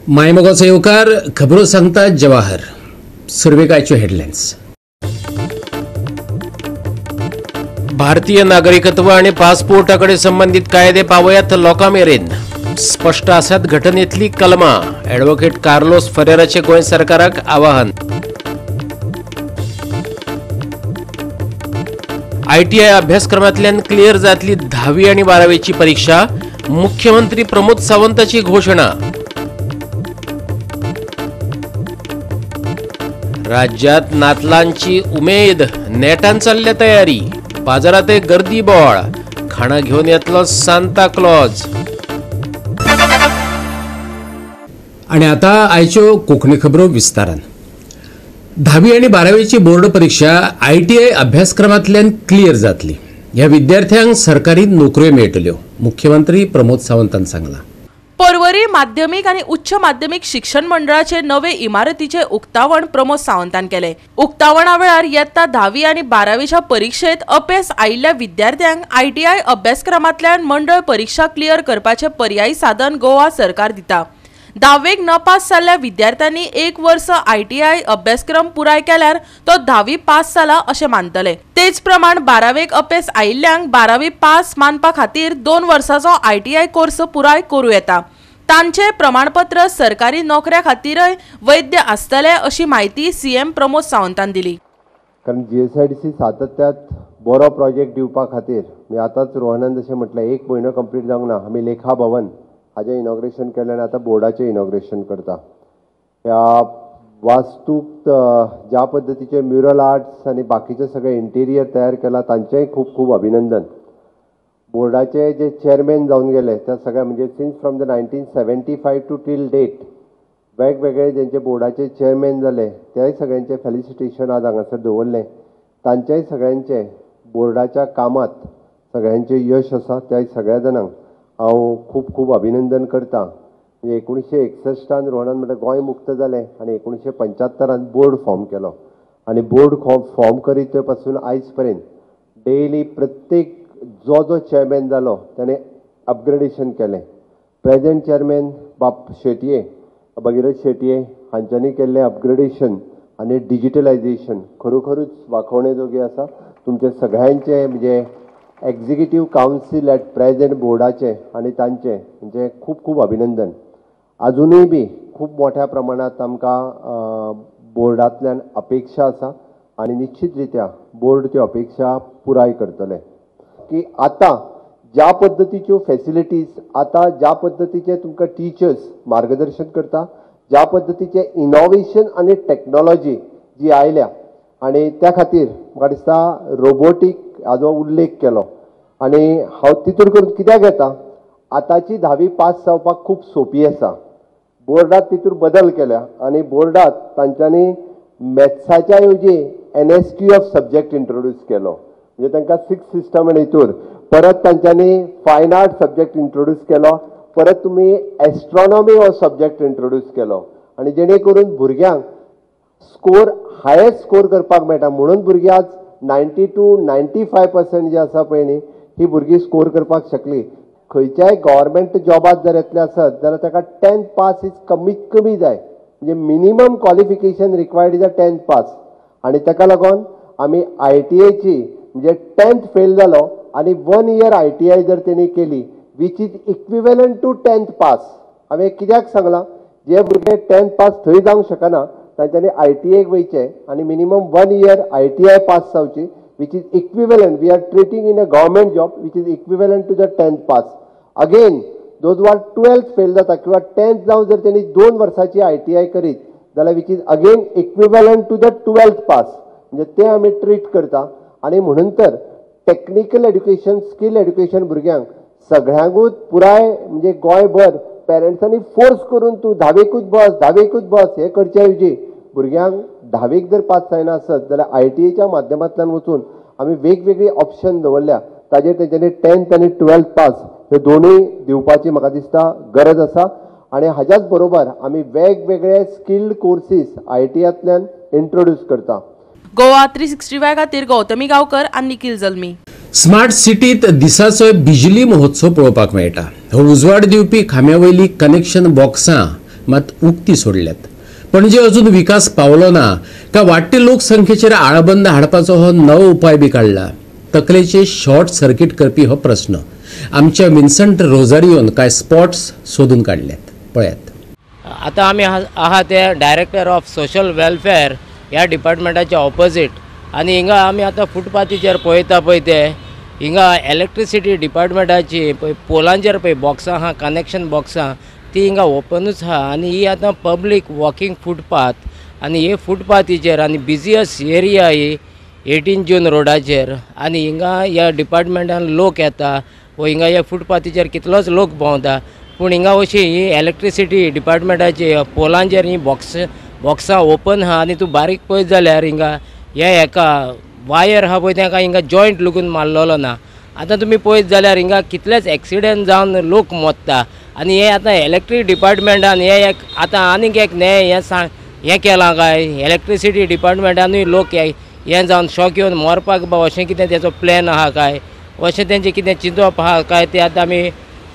मायमोगाचो येवकार खबरो सांगता जवाहर. सुरवेकायच्यो हेडलायन्स. भारतीय नागरिकत्व आणि पासपोर्टा कडेन संबंदीत कायदे पावयात लोकां मेरेन. स्पश्ट आसात घटनेतली कलमां. ॲडव्होकेट कार्लोस फरेराचे गोंय सरकाराक आवाहन. आयटीआय अभ्यासक्रमांतल्यान क्लियर जातली 10वी आनी 12वीची परीक्षा. मुख्यमंत्री प्रमोद सावंताची घोशणा. राज्यात नातलांची उमेद, नेटान चालल्या तयारी. बाजारात गर्दी बोळ, खाणा घेवन येतलो सांता क्लॉज. आणि आता आयच्यो कोंकणी खबरो विस्तारान. 10वी आनी 12वीची बोर्ड परीक्षा आयटीआय अभ्यासक्रमांतल्यान क्लियर जातली. ह्या विद्यार्थ्यांक सरकारी नोकऱ्यो मेळटल्यो, मुख्यमंत्री प्रमोद सावंतान सांगलां. पर्वरी माध्यमिक आणि उच्च माध्यमिक शिक्षण मंडळाचे नवे इमारतीचे उक्तावण प्रमोद सावंतान केले. उक्तावणा वेळार येत्ता 10वी आनी 12वीच्या परीक्षेत अपेस आयिल्ल्या विद्यार्थ्यांक आयटीआय अभ्यासक्रमांतल्यान मंडळ परीक्षा क्लियर करपाचे पर्यायी साधन गोवा सरकार दिता. 10वेक नपास जाल्ल्या विद्यार्थ्यांनी 1 वर्स आयटीआय अभ्यासक्रम पुराय केल्यार तो 10वी पास जाला अशें मानतले. तेच प्रमाण 12वेक अपेस आयिल्ल्यांक 12वी पास मानपा खातीर 2 वर्सांचो आयटीआय कोर्स पुराय करूं येता. तांचे प्रमाणपत्र सरकारी नोकऱ्या खातीरय वैद्य आसतले अशी म्हायती सीएम प्रमोद सावंतान दिली. कारण जीएसआयडीसी सातत्यात बरो प्रोजेक्ट दिवपा खातीर मी आतांच रोहनान जशें म्हटलें 1 म्हयनो कंप्लीट जावंक ना, आमी लेखा भवन हाजें इनॉग्रेशन केलें आनी आतां बोर्डाचें इनॉग्रेशन करता. ह्या वास्तूक ज्या पद्दतीचे म्युरल आर्ट्स आनी बाकीचे सगळे इंटिरियर तयार केला तांचेंय खूब खूब अभिनंदन. बोर्डाचे जे चेअरमॅन जावन गेले त्या सगळ्या म्हणजे since from the 1975 to till date वेगवेगळे जेंचे बोर्डाचे चेअरमॅन जाले त्याय सगळ्यांचे फेलिसिटेशन आज हांगासर दवरलें. तांच्याय सगळ्यांचे बोर्डाच्या कामांत सगळ्यांचें यश आसा, त्याय सगळ्या जाणांक हांव खूब खूब अभिनंदन करता. म्हणजे 1961 रोहनान म्हणल्यार गोंय मुक्त जालें आनी 1975 बोर्ड फॉर्म केलो आनी बोर्ड फॉर्म करीत ते पासून आयज पर्यंत डेली प्रत्येक जो जो चेअरमॅन जालो ताणें अपग्रेडेशन केलें. प्रेजेंट चेअरमॅन बाब शेटये, भगीरथ शेटये हांच्यांनी केल्लें अपग्रेडेशन आनी डिजिटलायजेशन खरोखरूच वाखोवणे जोगी आसा. तुमचे सगळ्यांचे म्हणजे एक्झिक्युटीव कावन्सील एट प्रेजेंट बोर्डाचें आनी तांचें म्हणजे खूब खूब अभिनंदन. अजुनूय बी खूब मोठ्या प्रमाणांत आमकां बोर्डांतल्यान अपेक्षा आसा आनी निश्चित रित्या बोर्ड त्यो अपेक्षा पुराय करतले. की आतां ज्या पद्दतीच्यो फेसिलिटीज, आतां ज्या पद्दतीचे तुमकां टिचर्स मार्गदर्शन करता, ज्या पद्दतीचे इनोवेशन आनी टॅक्नोलॉजी जी आयल्या आनी त्या खातीर म्हाका दिसता रोबोटीक हाजो उल्लेख केलो आनी हांव तितूर करून कित्याक येता, आतांची 10वी पास जावपाक खूब सोंपी आसा. बोर्डांत तितूर बदल केल्या आनी बोर्डांत तांच्यांनी मॅथ्साच्या ऐवजी NSQF subject introduce केलो, म्हणजे तांकां 6 सिस्टम आनी हितूर. परत तांच्यांनी फायन आर्ट सब्जेक्ट इंट्रोड्यूस केलो, परत तुमी एस्ट्रॉनॉमी हो सब्जेक्ट इंट्रोड्यूस केलो आनी जेणे करून भुरग्यांक स्कोर हायेस्ट स्कोर करपाक मेळटा. म्हणून भुरगीं आज 92 95% जे आसा पळय न्ही ही भुरगीं स्कोर करपाक शकली. खंयच्याय गव्हर्मेंट जॉबात जर येतले आसत जाल्यार ताका 10th pass is कमीत कमी जाय, म्हणजे minimum qualification required is a 10th pass. आनी ताका लागून आमी आयटीआयची म्हणजे 10th fail जालो आनी 1 इयर आयटीआय जर तेणी केली which is equivalent to 10th pass. हांवें कित्याक सांगलां, जे भुरगे 10th pass थंय जावंक शकना तांच्यांनी आयटीआयक वयचें आनी मिनिमम 1 इयर आयटीआय पास जावची which is equivalent, we are treating in a government job which is equivalent to the 10th pass. Again those who are 12th fail जाता किंवा 10th जावन जर तेणी 2 वर्साची आयटीआय करीत जाल्यार which is again equivalent to the 12th pass, म्हणजे ते आमी ट्रीट करता. आनी म्हणून तर टॅक्निकल एड्युकेशन, स्कील एड्युकेशन भुरग्यांक सगळ्यांकूच पुराय म्हणजे गोंयभर पेरंट्सांनी फोर्स करून तूं 10वेकूच बस 10वेकूच बस हें करचे ऐवजी भुरग्यांक 10वेक जर पास जायना आसत जाल्यार आयटीआयच्या माध्यमांतल्यान वचून आमी वेगवेगळी ऑप्शन दवरल्या, ताजेर तेंच्यांनी 10th आनी 12th pass हे दोनूय दिवपाची म्हाका दिसता गरज आसा. आनी हाज्याच बरोबर आमी वेगवेगळे स्किल्ड कोर्सीस आयटीआयंतल्यान इंट्रोड्यूस करता. गोवा 365 खातीर गौतमी गांवकर आनी निखिल जल्मी. स्मार्ट सिटीत दिसाचो बिजली महोत्सव पळोवपाक मेळटा. हो उजवाड दिवपी खांब्या वयली कनेक्शन बॉक्सां मात उक्ती सोडल्यात. पणजे अजून विकास पावलो ना का वाडटे लोकसंख्येचेर आळबंद हाडपाचो हो नवो उपाय बी काडला. तकलेचे शॉर्ट सर्किट करपी हो प्रस्न. आमच्या विन्संट रोजारियोन कांय स्पॉट्स सोदून काडल्यात, पळयात. आतां आमी आहा ते डायरेक्टर ऑफ सोशल वेलफेअर ह्या डिपार्टमेंटाच्या ऑपोजीट आनी हिंगा आमी आतां फुटपाथीचेर पळयता पळय ते हिंगा इलेक्ट्रिसिटी डिपार्टमेंटाची पळय पोलांचेर पळय बॉक्सां आहा, कनेक्शन बॉक्सां ती हिंगा ओपनूच आहा आनी ही आतां पब्लीक वॉकिंग फुटपाथ आनी हे फुटपाथीचेर आनी बिजियस्ट एरिया ही 18 जून रोडाचेर आनी हिंगा ह्या डिपार्टमेंटान लोक येता वो हिंगा ह्या फुटपाथीचेर कितलोच लोक भोंवता पूण हिंगा अशी ही इलेक्ट्रिसिटी डिपार्टमेंटाची पोलांचेर ही बॉक्सां ओपन आहा आनी तूं बारीक पळयत जाल्यार हिंगा ह्या हेका वायर आहा पळय तेका हिंगा जॉयंट लुगून मारलेलो ना. आतां तुमी पळयत जाल्यार हिंगा कितलेच एक्सिडंट जावन लोक मरता आनी हे आतां इलेक्ट्रीक डिपार्टमेंटान हे एक आतां आनीक एक न्हय हें सांग हें केलां काय इलेक्ट्रिसिटी डिपार्टमेंटानूय लोक हें जावन शॉक येवन मरपाक बा अशें कितें तेचो प्लॅन आहा काय अशें तेंचें कितें चिंतप आहा काय तें आतां आमी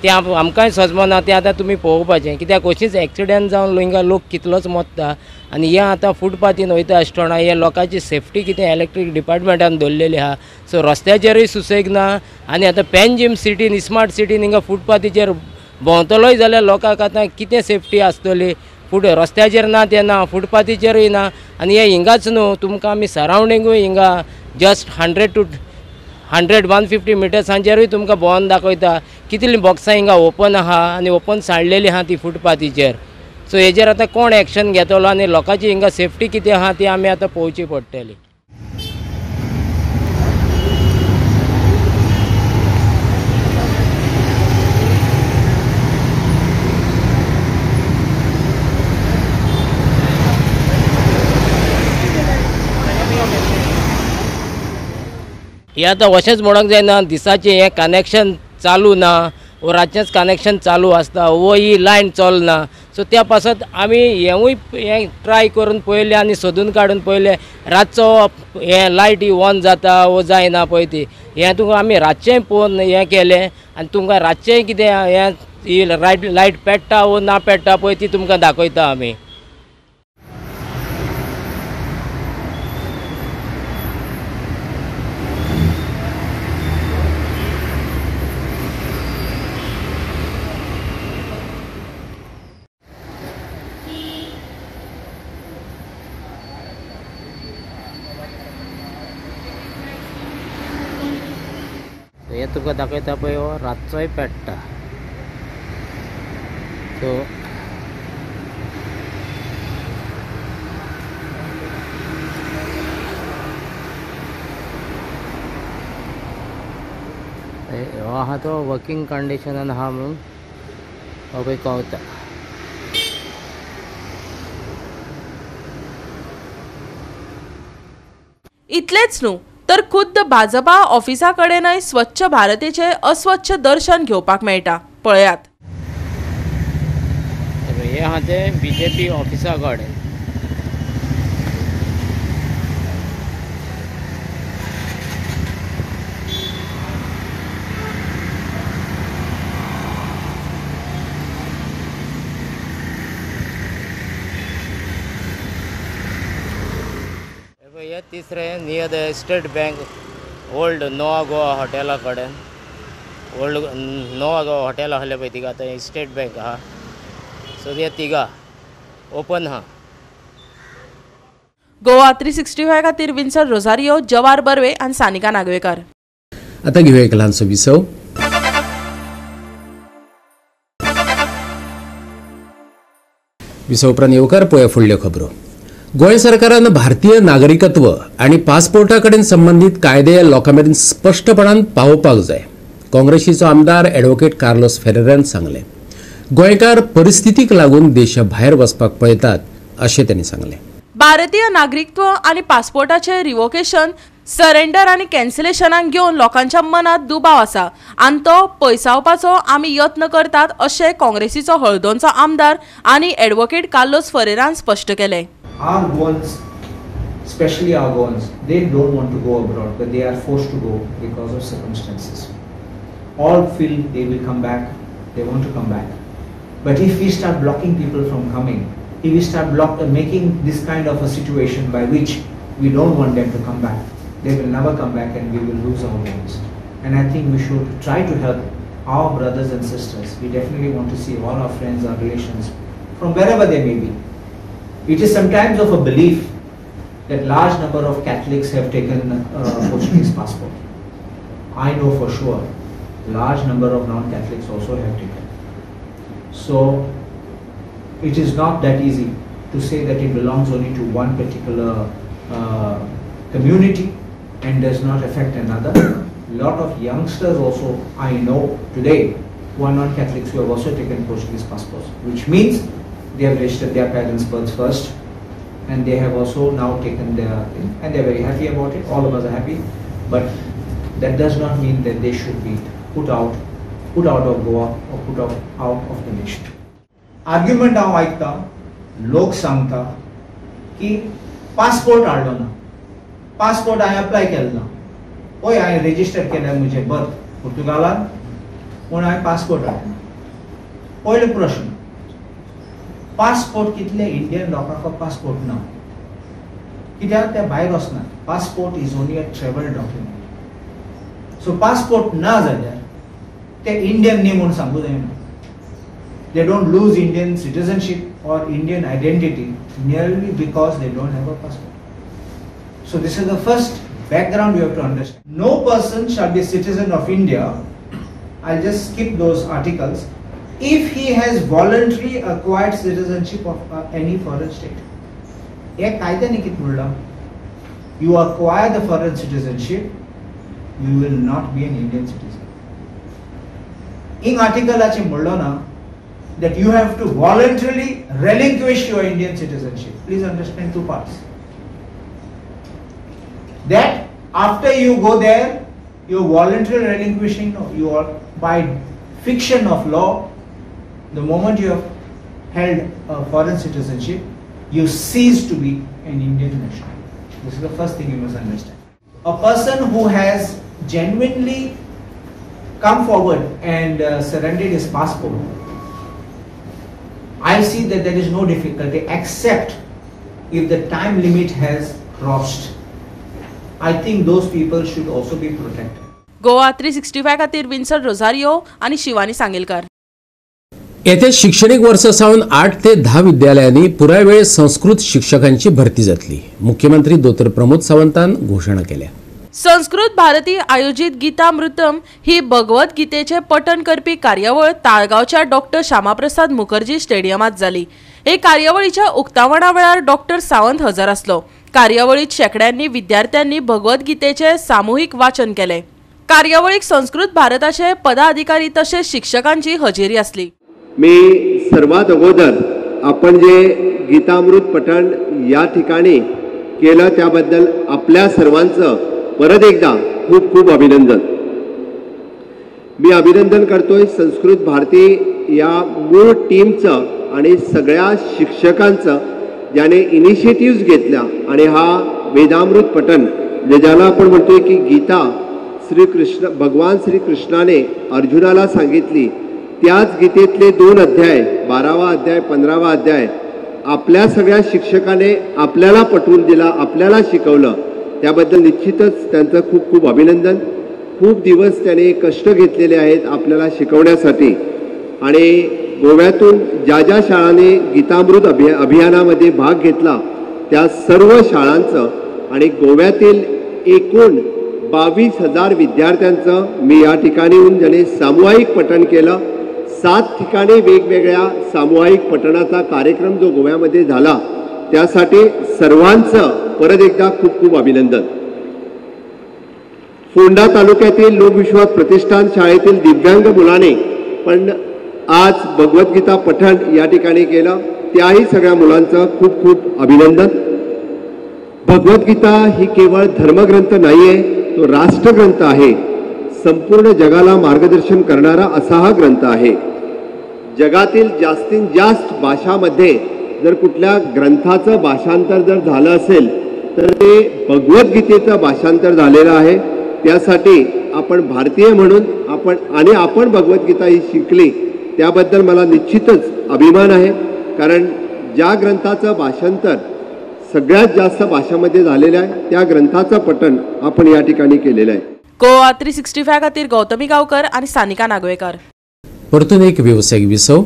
तें आमकांय सजमना तें आतां तुमी पळोवपाचें कित्याक अशीच एक्सिडंट जावन हिंगा लोक कितलोच मरता आनी हें आतां फुटपाथीन वयता आसतना हे लोकांची सेफ्टी कितें इलेक्ट्रीक डिपार्टमेंटान दवरलेली आहा. सो रस्त्याचेरूय सुसेग ना आनी आतां पेंजीम सिटीन स्मार्ट सिटीन हिंगा फुटपाथीचेर भोंवतलोय जाल्यार लोकांक आतां कितें सेफ्टी आसतली फुडें रस्त्याचेर ना तें ना फुटपाथीचेरूय ना आनी हें हिंगाच न्हू तुमकां आमी सरावंडिंगूय हिंगा जस्ट 100 to 150 मिटर्सांचेरूय तुमकां भोंवन दाखयता कितलीं बॉक्सां हिंगा ओपन आहा आनी ओपन सांडलेली आहा ती फुटपाथीचेर. सो हेजेर आतां कोण एक्शन घेतलो आनी लोकांची हिंगा सेफ्टी कितें आहा ती आमी आतां पळोवची पडटली. हे आतां अशेंच म्हणूंक जायना दिसाचें हें कनेक्शन चालू ना वो रातचेंच कनेक्शन चालू आसता वो ही लायन चलना. सो त्या पासत आमी हेंवूय हें ट्राय करून पळयलें आनी सोदून काडून पळयलें रातचो हें लायट ही ऑन जाता वो जायना पळय ती हें तुमकां आमी रातचेंय पळोवन हें केलें आनी तुमकां रातचेंय कितें हें ही लायट पेट्टा वो ना पेट्टा पळय ती तुमकां दाखयता आमी. हे तुका दाखयता पळय हो रातचोय पेट्टा. सो हो आहा तो वर्किंग कंडिशनान आहा म्हणून हो पळय कवता. इतलेंच न्हू तर खुद्द भाजपा ऑफिसा कडेनय स्वच्छ भारतेचे अस्वच्छ दर्शन घेवपाक मेळटा, पळयात. हे आहा तें बीजेपी ऑफिसा कडेन. हे तिसरें near the State Bank old Nova Goa हॉटेला कडेन ओल्ड नोवा गोवा हॉटेल आहलें पळय तिगा आतां स्टेट बँक आहा. सो ते तिगा ओपन आहा. गोवा 365 खातीर विन्सन रोजारियो, जवार बर्वे आनी सानिका नागवेकर. आतां घेवया एक ल्हानसो विसव. विसव उपरांत येवकार पळोवया फुडल्यो खबरो. गोंय सरकारान भारतीय नागरिकत्व आनी पासपोर्टा कडेन संबंदीत कायदे लोकां मेरेन स्पश्टपणान पावोवपाक जाय, काँग्रेसीचो आमदार एडवोकेट कार्लोस फेरेरान सांगलें. गोंयकार परिस्थितीक लागून देशा भायर वचपाक पळयतात अशें तांणी सांगलें. भारतीय नागरिकत्व आनी पासपोर्टाचे रिवोकेशन, सरेंडर आनी कॅन्सलेशनाक घेवन लोकांच्या मनात दुबाव आसा आनी तो पयसावपाचो आमी यत्न करतात अशें काँग्रेसीचो हळदोणचो आमदार आनी एडवोकेट कार्लोस फेरेरान स्पश्ट केलें. Our Goans, especially our Goans, they don't want to go abroad, but they are forced to go because of circumstances. All feel they will come back, they want to come back. But if we start blocking people from coming, if we start making this kind of a situation by which we don't want them to come back, they will never come back and we will lose our homes. And I think we should try to help our brothers and sisters. We definitely want to see all our friends, our relations, from wherever they may be. It is sometimes of a belief that large number of Catholics have taken a Portuguese passport. I know for sure, large number of non-Catholics also have taken. So it is not that easy to say that it belongs only to one particular community and does not affect another. Lot of youngsters also I know today who are non-Catholics who have also taken Portuguese passports, which means they have registered their parents' birth first, and they have also now taken their thing, and they are very happy about it. All of us are happy, but that does not mean that they should be put out of Goa or put out of the nation. Argument हांव आयकता, लोक सांगता की passport हाडलो ना, passport हांवें apply केलो ना, हय हांवें रेजिस्टर केलें म्हजें बर्थ पुर्तुगालान, पूण हांवें पासपोर्ट हाडलो ना. पयलो प्रश्न, पासपोर्ट कितले इंडियन लोकांक पासपोर्ट ना, कित्याक ते भायर वचनात. Passport is only a travel document. So passport ना जाल्यार ते इंडियन न्ही म्हूण सांगू जायना. They don't lose Indian citizenship or Indian identity merely because they don't have a passport. So this is the first background you have to understand. No person shall be citizen of India, I'll just skip those articles, if he has voluntarily acquired citizenship of any foreign state. हे कायद्याने कितें म्हणलां, you acquire the foreign citizenship, you will not be an Indian citizen. In आर्टिकलाचे म्हणलो ना that you have to voluntarily relinquish your Indian citizenship. Please understand two parts. That after you go there, you are voluntarily relinquishing, no, you are by fiction of law, the moment you have held a foreign citizenship, you cease to be an Indian national. This is the first thing you must understand. A person who has genuinely come forward and surrendered his passport, I see that there is no difficulty except if the time limit has crossed. I think those people should also be protected. Goa 365 खातीर Vinson Rosario आनी शिवानी सांगेलकर. येत्या शिक्षणीक वर्सा सावन 8 ते 10 विद्यालयांनी पुराय वेळ संस्कृत शिक्षकांची भरती जातली. मुख्यमंत्री दोतोर प्रमोद सावंतान घोशणा केल्या. संस्कृत भारती आयोजित गीतामृतम ही भगवत गीतेचे पठण करपी कार्यावळ ताळगांवच्या डॉक्टर श्यामाप्रसाद मुखर्जी स्टेडियमात जाली. हे कार्यावळीच्या उक्तावणा वेळार डॉक्टर सावंत हजर आसलो. कार्यावळीत शेकड्यांनी विद्यार्थ्यांनी भगवत गीतेचे सामुहीक वाचन केले. कार्यावळीक संस्कृत भारताचे पदाधिकारी तसेच शिक्षकांची हजेरी आसली. मी सर्वात अगोदर आपण जे गीतामृत पठण या ठिकाणी केलं त्याबद्दल आपल्या सर्वांचं परत एकदा खूप खूप अभिनंदन. मी अभिनंदन करतोय संस्कृत भारती या मूळ टीमचं आणि सगळ्या शिक्षकांचं ज्याने इनिशिएटिव्ज घेतल्या आणि हा वेदामृत पठण ज्याला आपण म्हणतोय की गीता श्रीकृष्ण भगवान श्रीकृष्णाने अर्जुनाला सांगितली त्याच गीतेतले 2 अध्याय 12वा अध्याय 15वा अध्याय आपल्या सगळ्या शिक्षकाने आपल्याला पटवून दिला, आपल्याला शिकवलं, त्याबद्दल निश्चितच त्यांचं खूप खूप अभिनंदन. खूप दिवस त्याने कष्ट घेतलेले आहेत आपल्याला शिकवण्यासाठी आणि गोव्यातून ज्या ज्या शाळांनी गीतामृत अभियानामध्ये भाग घेतला त्या सर्व शाळांचं आणि गोव्यातील एकूण 22,000 विद्यार्थ्यांचं मी या ठिकाणी येऊन ज्याने सामूहिक पठण केलं, 7 ठिकाणी वेगवेगळ्या सामूहिक पठणाचा कार्यक्रम जो गोव्यामध्ये झाला त्यासाठी सर्वांचं परत एकदा खूप खूप अभिनंदन. फोंडा तालुक्यातील लोकविश्वास प्रतिष्ठान शाळेतील दिव्यांग मुलाने पण आज भगवद्गीता पठण या ठिकाणी केलं, त्याही सगळ्या मुलांचं खूप खूप अभिनंदन. भगवद्गीता ही केवळ धर्मग्रंथ नाही आहे, तो राष्ट्रग्रंथ आहे. संपूर्ण जगाला मार्गदर्शन करणारा असा हा ग्रंथ आहे. जगातील जास्तीत जास्त भाषामध्ये जर कुठल्या ग्रंथाचं भाषांतर जर झालं असेल तर ते भगवद्गीतेचं भाषांतर झालेलं आहे. त्यासाठी आपण भारतीय म्हणून आपण आणि आपण भगवद्गीता ही शिकली त्याबद्दल मला निश्चितच अभिमान आहे, कारण ज्या ग्रंथाचं भाषांतर सगळ्यात जास्त भाषामध्ये झालेलं आहे त्या ग्रंथाचं पठण आपण या ठिकाणी केलेलं आहे. गोवा 365 खातीर गौतमी गावकर आणि सानिका नागवेकर. परतून एक व्यवसायिक विसव.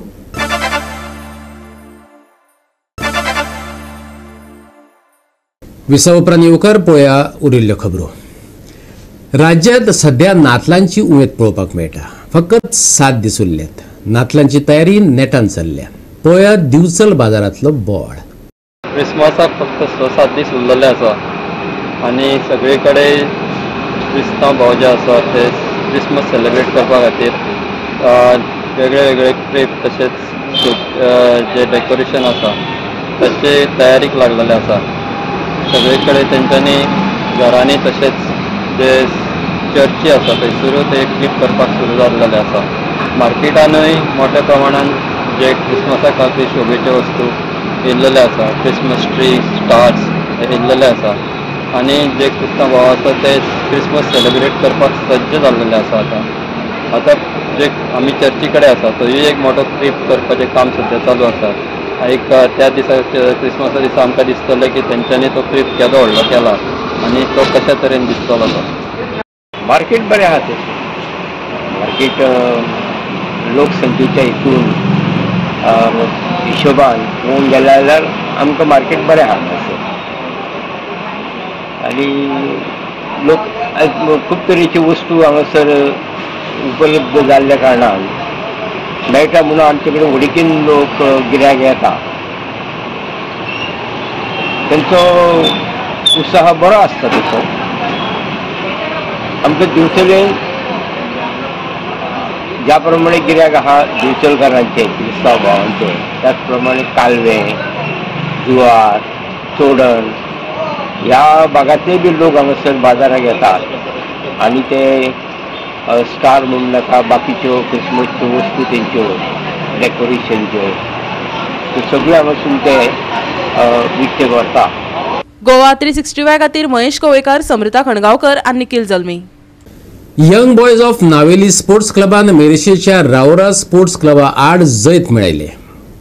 विसव उपरांत येवकार पळोवया उरिल्ल्यो खबरो. राज्यात सध्या नातलांची उमेद पळोवपाक मेळटा. फकत 7 दीस उरल्यात. नातलांची तयारी नेटान चल्ल्या. पळोवया दिवचल बाजारांतलो बोवाळ. क्रिसमसाक फक्त 6-7 दीस उरलेले आसा आनी सगळे कडेन क्रिस्तांव भाव जे आसा ते क्रिसमस सेलिब्रेट करपा खातीर वेगळे वेगळे क्रेप तशेंच जे डेकोरेशन आसा ताचे तयारीक लागलेले आसा. सगळे कडेन तेंच्यांनी घरांनी तशेंच जे चर्ची आसा थंयसरूय ते क्लिप करपाक सुरू जाल्लेले आसा. मार्केटानूय मोठ्या प्रमाणान जे क्रिसमसा खातीर शोभेच्यो वस्तू येयल्लेले आसा, क्रिसमस ट्री, स्टार्स येयल्लेले आसा आनी जे क्रिस्तांव भाव आसा ते क्रिसमस सेलिब्रेट करपाक सज्ज जाल्लेले आसा. आतां आतां जे आमी चर्ची कडेन आसा थंयूय एक मोठो क्रिप करपाचें काम सद्या चालू आसा. एक त्या दिसा क्रिसमसा दिसा आमकां दिसतलें की तेंच्यांनी तो क्रिप केदो व्हडलो केला आनी तो कशा तरेन दिसतलो. तो मार्केट बरें आसा, तशें मार्केट लोकसंख्येच्या हितून हिशोबान पळोवंक गेलें जाल्यार आमकां मार्केट बरें आसा तशें. आनी लोक खूब तरेच्यो वस्तू हांगासर उपलब्ध जाल्ल्या कारणान मेळटा म्हणून आमचे कडेन व्हडीकीन लोक गिरायक येता. तेंचो उत्साह बरो आसता. तसो आमकां दिवचले ज्या प्रमाणे गिरायक आहा दिवचलकारांचे, क्रिस्तांव भावांचे, त्याच प्रमाणे कालवे, जुवार, चोडण ह्या भागांतले बी लोक हांगासर बाजाराक येतात आनी ते स्टार म्हणून नाका बाकीच्यो क्रिसमसच्यो वस्तू तेंच्यो डेकोरेशनच्यो त्यो सगळ्यो हांगासून ते विकते व्हरता. गोवा 365 खातीर महेश कोवेकर, समृता खणगांवकर आनी Nikhil Jalmi. Young boys of Navelim sports क्लबान मेरेशेच्या रावरा स्पोर्ट्स क्लबा आड जैत मेळयलें.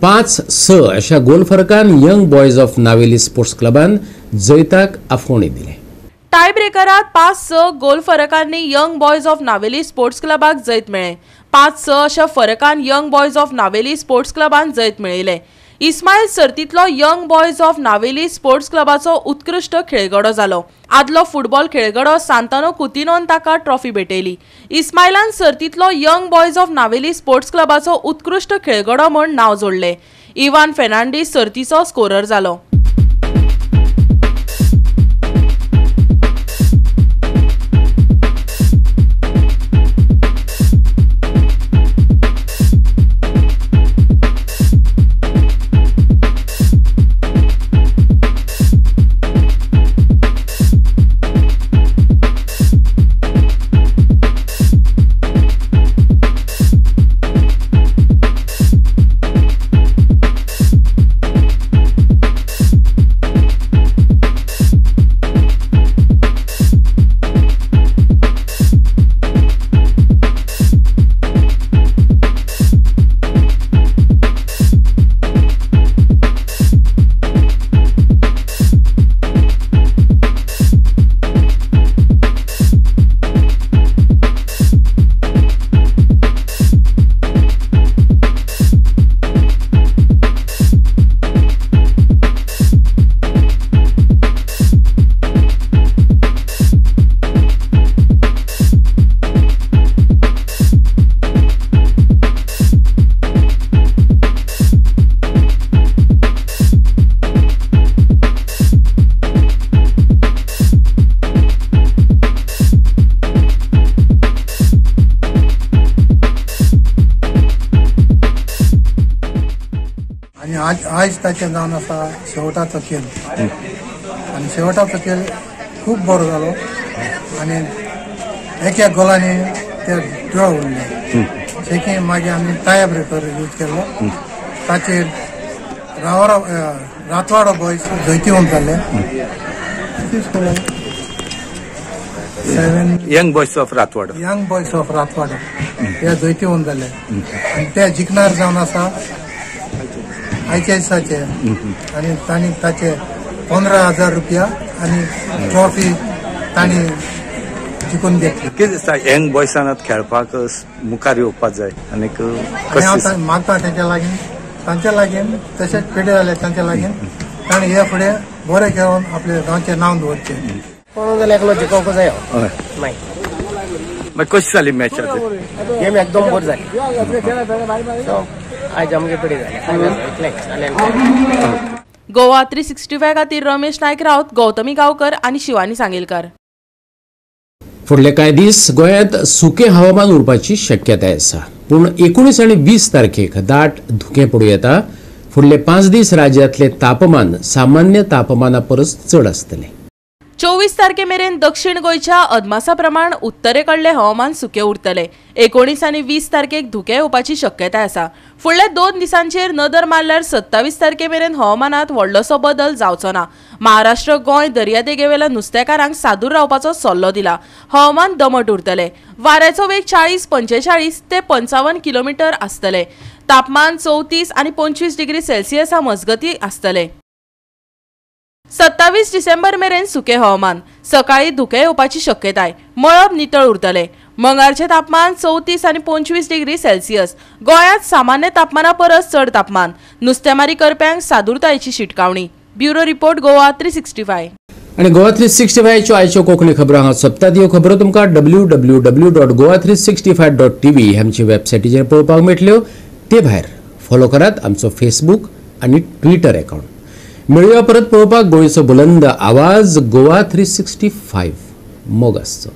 5-6 अशा गोल फरकान young boys of Navelim sports क्लबान जैताक आफोवणी दिलें. टाय ब्रेकरात 5-6 गोल फरकांनी young boys of Navelim sports क्लबाक जैत मेळ्ळें. 5-6 अशा फरकान young boys of Navelim sports क्लबान जैत मेळयलें. इस्मायल सर्तींतलो young boys of Navelim sports क्लबाचो उत्कृश्ट खेळगडो जालो. आदलो फुटबॉल खेळगडो सांतानो कुतिनोन ताका ट्रॉफी भेटयली. इस्मायलान सर्तींतलो young boys of Navelim sports क्लबाचो उत्कृश्ट खेळगडो म्हूण नांव जोडलें. इवान फेर्नांडीस सर्तीचो स्कोरर जालो. आयज ताचें जावन आसा शेवटाचो खेळ आनी शेवटाचो खेळ खूब बरो जालो आनी एक एक गोलांनी ते ड्रॉ उरले. सेकेंड मागीर आमी टाय ब्रेकर यूज केलो, ताचेर रावरा रातवाडो बॉयज जैतिवंत जाले. 7 young boys of Ratwado, young boys of Ratwado हे जैतिवंत जाले आनी ते जिखणार जावन आसा आयच्या दिसाचे आनी तांणी ताचे 15,000 रुपया आनी ट्रॉफी तांणी जिखून घेतली. कितें दिसता यंग बॉयसान आतां खेळपाक मुखार येवपाक जाय आनीक हांव मागता तेंच्या लागीं, तांच्या लागीं तशेंच पेडे जाले तांच्या लागीं तांणी हे फुडें बरें खेळोन आपले गांवचें नांव दवरचें. कोण जाल्यार एकलो जिखोवंक जायो. मागीर कशी जाली मॅच? गेम एकदम बरी जाली. आयज आमगे पेडे जाले. गोवा 365 खातीर रमेश नायक राऊत, गौतमी गांवकर आनी शिवानी सांगेलकर. फुडले कांय दीस गोंयांत सुकें हवामान उरपाची शक्यताय आसा, पूण 19 आनी 20 तारखेक दाट धुकें पडूं येता. फुडले 5 दीस राज्यांतलें तापमान सामान्य तापमाना परस चड आसतलें. 24 तारखे मेरेन दक्षिण गोंयच्या अदमासा प्रमाण उत्तरेकडले हवामान सुकें उरतलें. 19 आनी 20 तारखेक धुकें येवपाची शक्यताय आसा. फुडल्या 2 दिसांचेर नदर मारल्यार 27 तारखे मेरेन हवामानात व्हडलोसो बदल जावचो ना. महाराष्ट्र गोंय दर्यादेगेवेल्या नुस्तेकारांक सादूर रावपाचो सल्लो दिला. हवामान दमट उरतलें. वाऱ्याचो वेग 40, 45 ते 55 किलोमिटर आसतलें. तापमान 34 आनी 25 डिग्री सेल्सियसा मजगती आसतलें. 27 डिसेंबर मेरेन सुकें हवामान, सकाळी धुकें येवपाची शक्यताय. मळब नितळ उरतलें. मंगळारचें तापमान 34 आनी 25 डिग्री सेल्सियस. गोंयांत सामान्य तापमाना परस चड तापमान. नुस्तेमारी करप्यांक सादूरतायेची शिटकावणी. Bureau report, Goa 365. आनी गोवा 365च्यो आयच्यो कोंकणी खबरो हांगा सोंपतात. ह्यो खबरो तुमकां www.goa365.tv आमचे वेबसायटीचेर पळोवपाक मेळटल्यो. ते भायर फॉलो करात आमचो फेसबूक आनी ट्विटर अकाउंट. मेळुया परत पळोवपाक गोंयचो बुलंद आवाज गोवा 365. मोग आसचो.